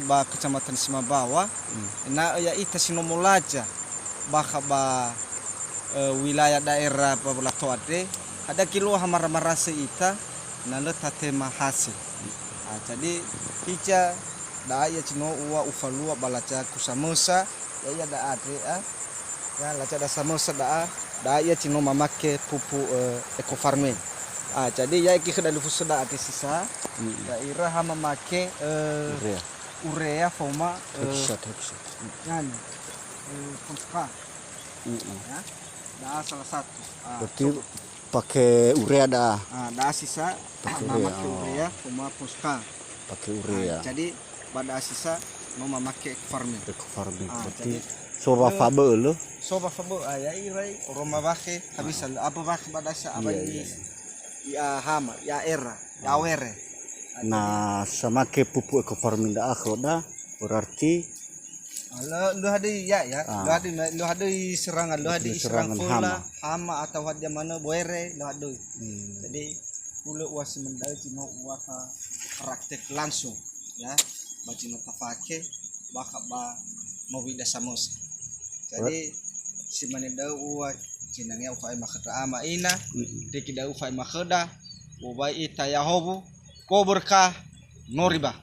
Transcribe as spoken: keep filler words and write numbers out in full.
ba Kecamatan Simabawa, ena'ö ya'ita si no molaja bakha ba, eh, wilayah daerah ba Welato andre, hadia kiloa hamara-marase ita, na lö tatema hasil. Ah, jadi, hica da'a ia si no ua ufalua ba lajaku samösa, ya'ia da'a andre, ah. Ya, laja da'a samösa da'a, da'a ia si no mamake pupu, eh, eco farming. Ah, jadi ya'ia ki khöda lufusu da'a andre sisa, ya'ira ha mamake, eh, Urea. Urea faoma, eh, Heksat, heksat. Yani, eh, Ponsca. Ya, da'a salah satu. Ah, Berarti coba. Pake urea da'a. Ah, da'a sisa, Pake ah, urea, mamake oh. Urea, faoma Ponsca. Pake urea. Ah, jadi, ba da'a sisa, no mamake eco farming. Eco farming. Ah, berarti jadi, so wa eh, fabö'ö lö? So wa fabö'ö, ah, ya'ira, oroma wakhe, habisa lö. Apa wakhe ba da'a sisa, apa iya, ini, iya. Ia hama, ia era, ia were. Ah, Na jadi, samake pupu eco farming da'a khöda, berarti Ah, lö, lö hadöi ya, ya. Ah. Lö hadöi, lö hadöi serangan, lö hadöi serangan föla, hama. Hama atau hadia manö boere, lö hadöi. Hmm. Jadi, hulö ua si mendä'ö zi no ua ta praktek langsung, ya. Ba zi no tafake, bakha ba mowida samösa. Jadi, si mane da'ö ua, zinangea ufa'ema khöda ama ina, mm-mm. Deki da'ö ufa'ema khöda, wobai ita Yahowu, ko berkah, no riba.